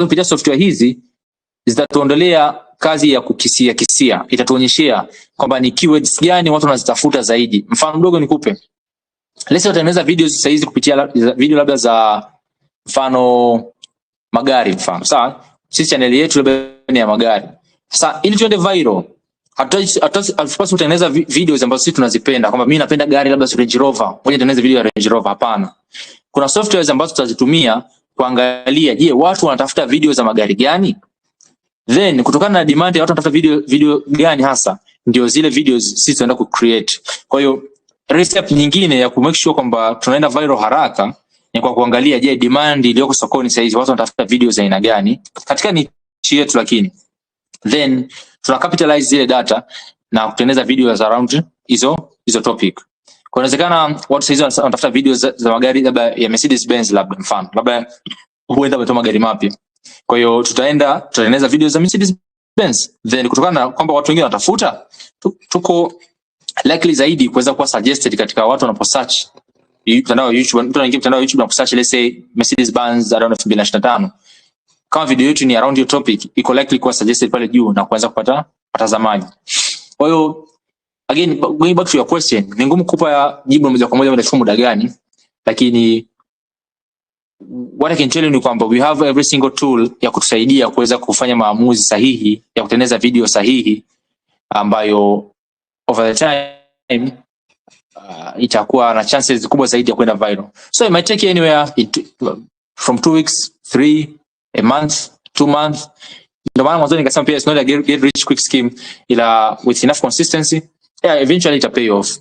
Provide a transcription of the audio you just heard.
Kupitia software hizi zitatuondolea kazi ya kukisia kisia, itatuonyeshea kwamba ni keywords gani watu wanazitafuta zaidi. Mfano mdogo nikupe, let's say utengeneza videos sasa hizi kupitia video labda za mfano magari, mfano sawa, sisi channel yetu labda ni ya magari. Sasa ili tuende viral, hatupaswi kutengeneza videos ambazo sisi tunazipenda, kwamba mimi napenda gari labda Range Rover, ngoja nitengeneze video ya Range Rover. Hapana, kuna softwares ambazo tutazitumia kuangalia, je, watu wanatafuta video za magari gani? Then kutokana na demand ya watu wanatafuta video gani hasa, ndio zile videos sisi tunaenda ku create. Kwa hiyo recipe nyingine ya ku make sure kwamba tunaenda viral haraka ni kwa kuangalia, je, demand iliyoko sokoni sasa hizi watu wanatafuta video za aina gani katika niche yetu, lakini then tuna capitalize zile data na kutengeneza video za around hizo topic. Kwa inawezekana watu sasa hizi wanatafuta video za magari labda ya Mercedes Benz, labda mfano, labda huenda wametoa magari mapya. Kwa hiyo tutaenda tutatengeneza video za Mercedes Benz, then kutokana na kwamba watu wengi wanatafuta, tuko likely zaidi kuweza kuwa suggested katika watu wanapo search mtandao wa YouTube. Mtu anaingia mtandao wa YouTube na kusearch, let's say, Mercedes Benz around 2025, kama video yetu ni around your topic, iko likely kuwa suggested pale juu na kuanza kupata watazamaji. Kwa hiyo again, going back to your question, ni ngumu kupa jibu moja kwa moja itachukua muda gani, lakini what I can tell you ni kwamba we have every single tool ya kutusaidia kuweza kufanya maamuzi sahihi ya kutengeneza video sahihi ambayo over the time itakuwa na chances kubwa zaidi ya kwenda viral. So it might take anywhere from 2 weeks, 3, a month, 2 months. Ndio maana mwanzoni nikasema pia it's not a get rich quick scheme, ila with enough consistency, yeah, eventually ita pay off.